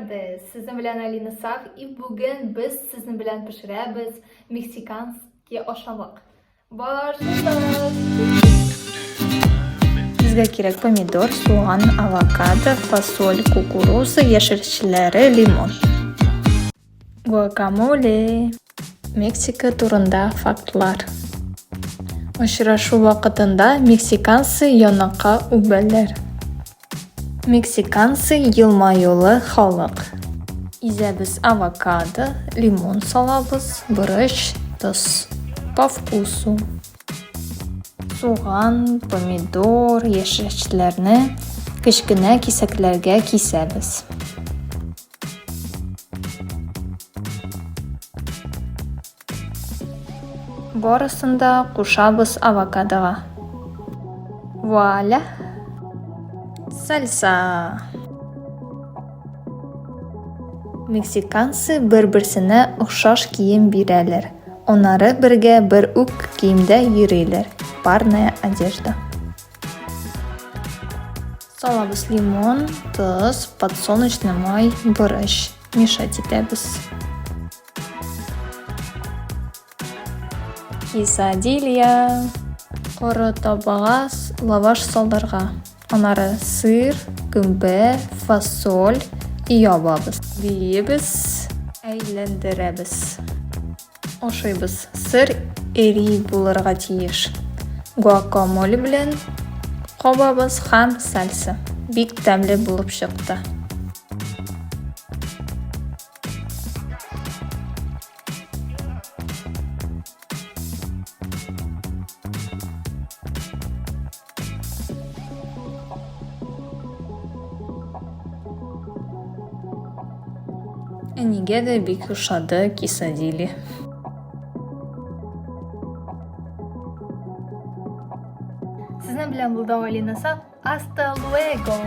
tardes! Сезнең белән Алина Саф и бүген без сезнең белән пешерәбез мексиканский ашамлык. Башлыйбыз! Безгә кирәк помидор, суган, авокадо, фасоль, кукуруза, яшелчәләре, лимон. Гуакамоле! Мексика турында фактлар. Очрашу вакытында мексиканцы янакка үбәләр. Мексиканцы елмаюлы халык. Изәбез авокадо, лимон салабыз, борыч, тоз. По вкусу. Суган, помидор, яшелчәләрне кечкенә кисәкләргә кисәбез. Барысын да кушабыз авокадога. Вуаля! Сальса! Мексиканцы бер-берсенә охшаш кием бирәләр. Аннары бергә бер үк киемдә йөриләр. Парная одежда. Салабыз лимон, тоз, подсолнечный май, борыч. Мешать итәбез. Кесадилья. Коры табага лаваш салырга. Аннары сыр, гөмбә, фасоль ябабыз. Биебез, әйләндерәбез. Ашыйбыз. Сыр эри булырга тиеш. Гуакамоле белән кабабыз һәм сальса. Бик тәмле булып чыкты. Әнигә дә бик ошады кисадили. Сезнең белән булды Алина Саф. Hasta luego!